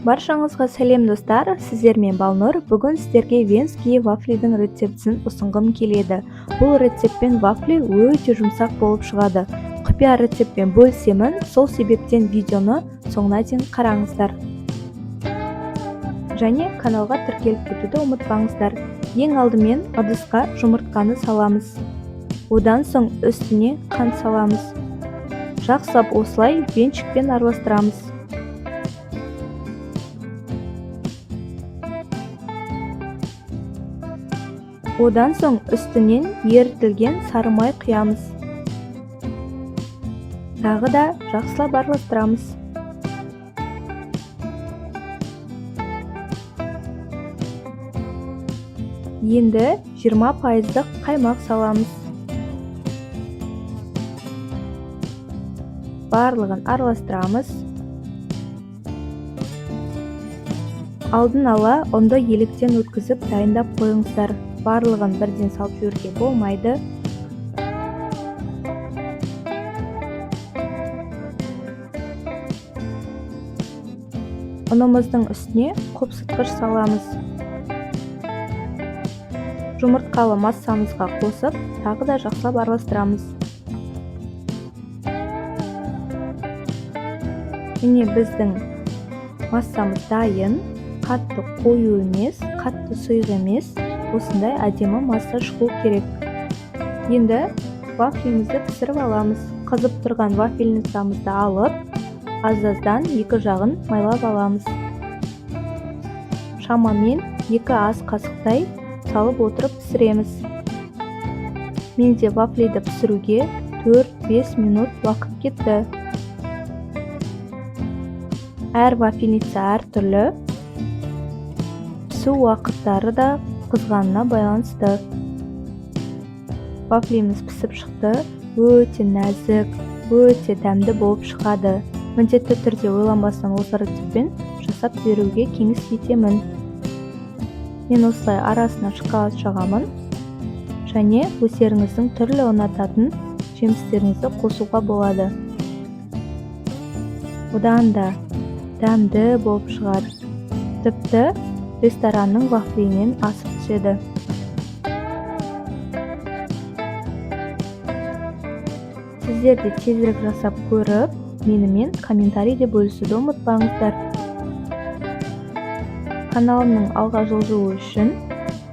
Баршаңызға сәлем, достар! Сіздермен Балнұр. Бүгін сіздерге венские вафлидің рецептісін ұсынғым келеді. Бұл рецептпен вафли өте жұмсақ болып шығады. Құпия рецептпен бөлісемін, сол себептен видеоны соңына дейін қараңыздар. Және каналға тіркеліп кетуді ұмытпаңыздар. Ең алдымен ыдысқа жұмыртқаны саламыз. Одан соң үстіне қант саламыз. Жақсылап осылай венчикпен араластырамыз. Одан соң үстінен ерітілген сары май құямыз. Тағы да жақсылап араластырамыз. Енді 20%-дық қаймақ саламыз. Барлығын араластырамыз. Алдын ала ұнды електен өткізіп дайындап қойыңыздар. Барлығын бірден салып жіберуге болмайды. Ұнымыздың үстіне қопсытқыш саламыз. Жұмыртқалы массамызға қосып, тағы да жақсылап араластырамыз. Міне, біздің массамыз дайын. Қатты қою емес, қатты сұйық емес. Осындай әдемі масса шығу керек. Енді вафлимізді пісіріп аламыз. Қызып тұрған вафельницамызды алып, аз-аздан екі жағын майлап аламыз. Шамамен 2 ас қасықтай салып отырып пісіреміз. Менде вафлиді пісіруге 4-5 минут уақыт кетті. Әр вафельница әртүрлі, пісу уақыттары да қызғанына байланысты. Вафлиміз пісіп шықты. Өте нәзік, өте дәмді болып шығады. Міндетті түрде ойланбастан осы рецептпен жасап беруге кеңес етемін. Мен осылай арасына шоколад жағамын және өздеріңіздің түрлі ұнататын жемістеріңізді қосуға болады. Одан да дәмді болып шығады. Тіпті ресторанның вафлиінен асып түседі. Сіздер де тезірек жасап көріп, менімен комментарийде бөлісуді ұмытпаңыздар. Каналымның алға жылжуы үшін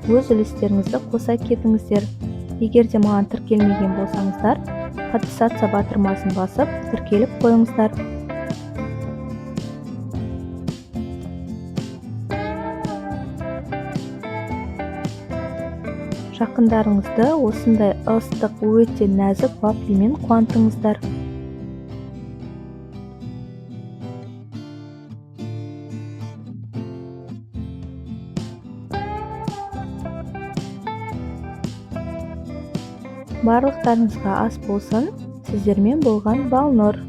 өз үлестеріңізді қоса кетіңіздер. Егер де маған тіркелмеген болсаңыздар, подписаться батырмасын басып, тіркеліп қойыңыздар. Жақындарыңызды осындай ыстық, өте нәзік вафлимен қуантыңыздар. Барлықтарыңызға ас болсын. Сіздермен болған Балнұр.